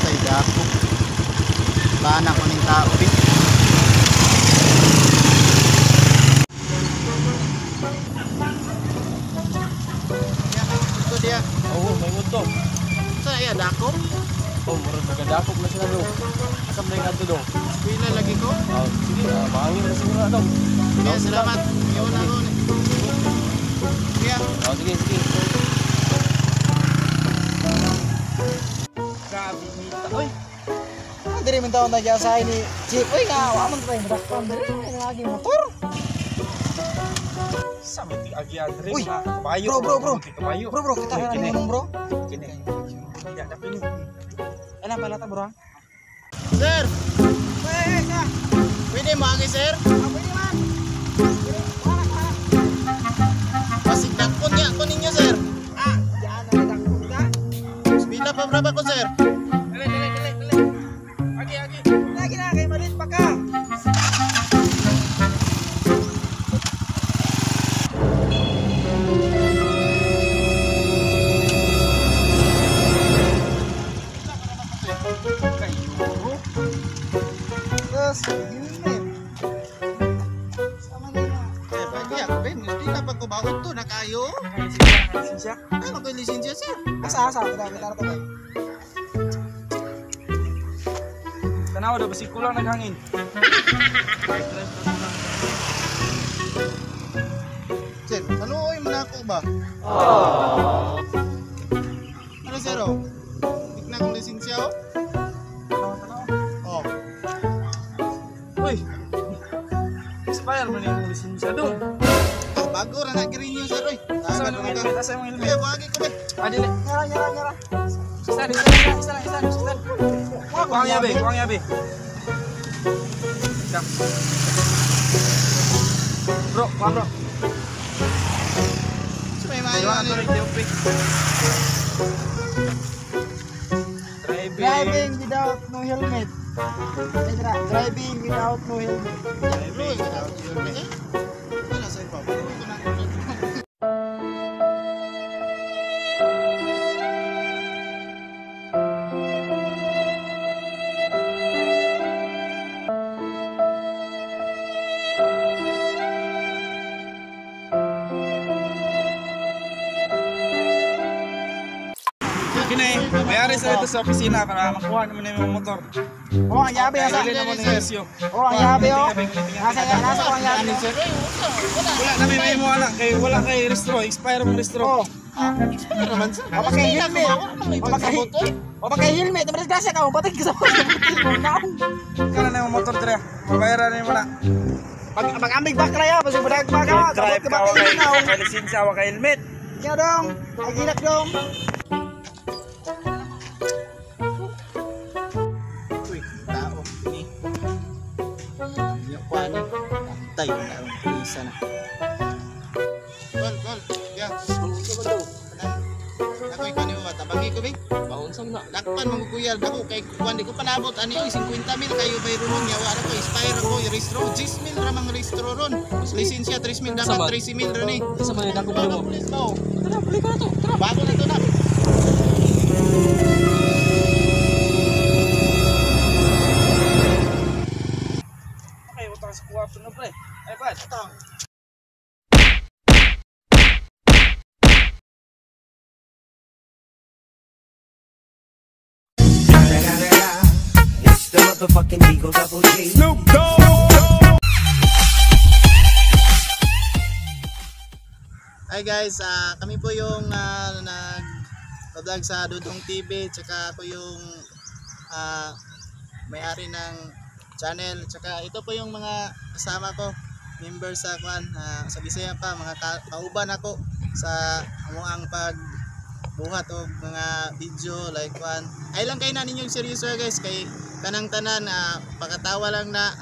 Tay dako. Bana ko ning tao bi. Ito diya. Oo, may muto. Sa iya dako. Oh, murag nagadakop na sila dong. Asa man yung adto dong? Eskwela lagi ko. Oh, sige, maangin na siguro na dong. Sige, salamat. Iyon na ko. Sige. Oh, sige, sige. Grabe nita. Uy. Ah, diri man taon nagyasahin ni Chief. Uy nga, wa man tayo madakpan diri lagi motor. Sa may agian diri Uy, mga kabayo. bro, bro, bro. Kabayo. Bro, bro, kita Uy, na kini. nung bro. Kini. Ya, dapin ni. Ala pala ta bro. Sir, Uy, uy, sa. pwede mo agi sir? Ah, pwede man. Wala ka. Basig dakon niya ko ninyo sir. Ah, diyan na dakpon ka. Eskwela pa bra ba ko sir? Dali, dali, dali, dali. Agi, agi. Lagi na kay malit pa ka. Kayo, bro. Terus, helmet. Sama na. Sir, pagi ako ba? Eskwela pa ko bawat to na kayo. Lisensya. Ano ko yung lisensya sir? Asa asa kita kita ta bay. Tanawa daw basig kulang naghangin. Sir, kaluoy man ako ba? Ano sir oh? Tignan kong lisensya oh. Tanawa, tanawa. Oh. Uy. Expire man yung lisensya dong. Ah, bago ra na girinyo sir oy. Asa man yung helmet? Asa yung helmet? Kaya wagi ko ba? Ah, dili. Nyara nyara nyara. Stand, stand, stand, stand, stand. Wa Kuang yabe, kuang yabe. Siya. Bro, kuang bro. Sa may maayo Iwan ano. na rin, TOP. Driving. Driving without no helmet. Ay, tara. Driving without no helmet. Bro, without helmet eh. Wala sir pa. Bro, ko na. Kini, mayari sa ito sa opisina para makuha naman yung motor. Oh, ang yabe asa. Dili naman yung isyo. Oh, ang yabe oh. Nasa nasa ko ang yabe. Ano sir? Eh, wala. Wala. Wala na may mo anak kay wala kay restro, expire mo restro. Oh, Expire naman sir. Wala kay helmet. Wala Wala kay Wala kay helmet. Naman disgrasya ka, patay ka sa naon. Kana na yung motor dire. Mabayaran na mo na. Pag pag ambig bakla ya, basta budag pa ka. Drive ka wa kay lisensya wa kay helmet. Ya dong, ay gilak dong. Uy, tao ini. Yo kuan. Antay na ang pulisa na. Gol, gol. Ya. Ako ikaw ni mo tabagi ko bi. Paunsam na. Dakpan mga kuyal dako kay kuan di ko panabot ani oy 50 mil kayo bayronon yawa ana ko expire ako yung restro 10 mil ra mang restro ron. Lisensya 3 mil dapat Sama. 13 mil ron eh. Sa man dako mo. Pulis ba, oh? Tara, balik ka na to. Tara. Bago na to na. Okay, utang sa kwarto na pre. Ay, bad. Atang. It's the motherfucking Eagle Double G. Hi guys, kami po yung nag-vlog sa Dudong TV, tsaka ako yung may-ari ng channel, tsaka ito po yung mga kasama ko, member sa kwan, sa Bisaya pa, mga kauban ako sa amuang pagbuhat og mga video like kwan. Ay lang kay na ninyong seryoso guys, kay kanang tanan pakatawa lang na,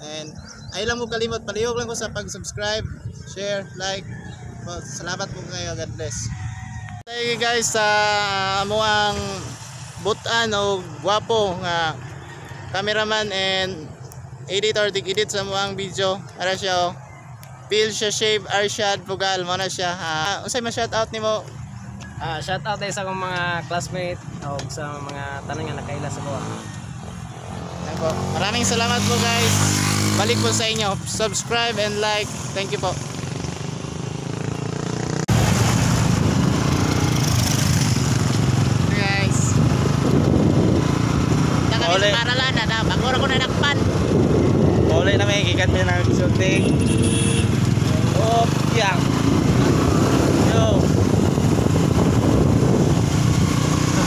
and ay lang mo kalimot, palihog lang ko sa pag-subscribe, share, like. Salamat po kayo. God bless. Tayo guys sa amuang butan o gwapo nga cameraman and editor, tig-edit sa amuang video. Ara siya oh. Bill siya Shave Arshad Pugal mo na siya. Unsay ma shout out nimo? Shout out tayo sa akong mga classmate o sa mga tanan nga nakaila sa kuha. Ayan po. Maraming salamat po guys. Balik po sa inyo. Subscribe and like. Thank you po. Guys. Na kami Uli. sa paralan na bago ra ko nanakpan. Uli na may gikan mi nang shooting. Oh, yang. Yo.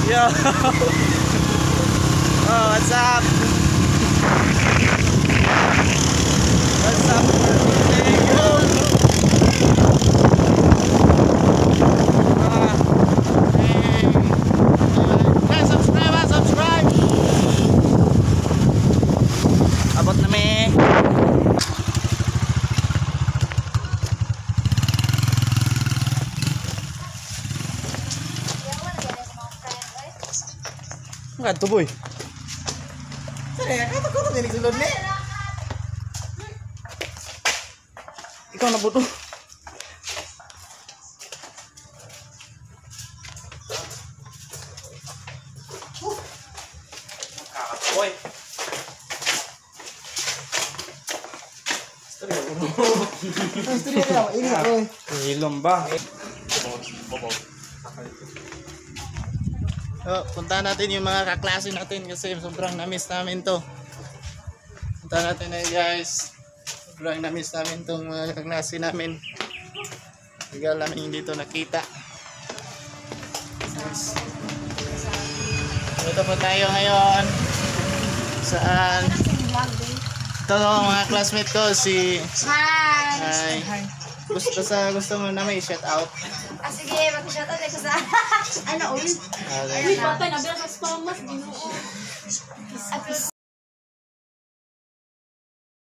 Yo. Oh, what's up? What's up? Yo. Ah, Hey. Guys, subscribe ah, subscribe. abot na mi. Ngadto boy. Sare, kato ko to dili sulod ni. Ikaw na buto. Boy. Ang istorya nila, ini oy. Hilom ba? Oh, punta natin yung mga kaklase natin kasi sobrang na-miss namin to. Punta natin eh guys. Sobrang na-miss namin tong mga kaklase namin. Tagal namin hindi to nakita. Yes. Ito po tayo ngayon. Saan? Ito mga classmate ko si Hi! Hi. Gusto sa gusto mo na may shout out. Ah, sige, mag-shoutout ako sa... ano, uy? Ah, Patay, nabira sa spamas, ginoo. At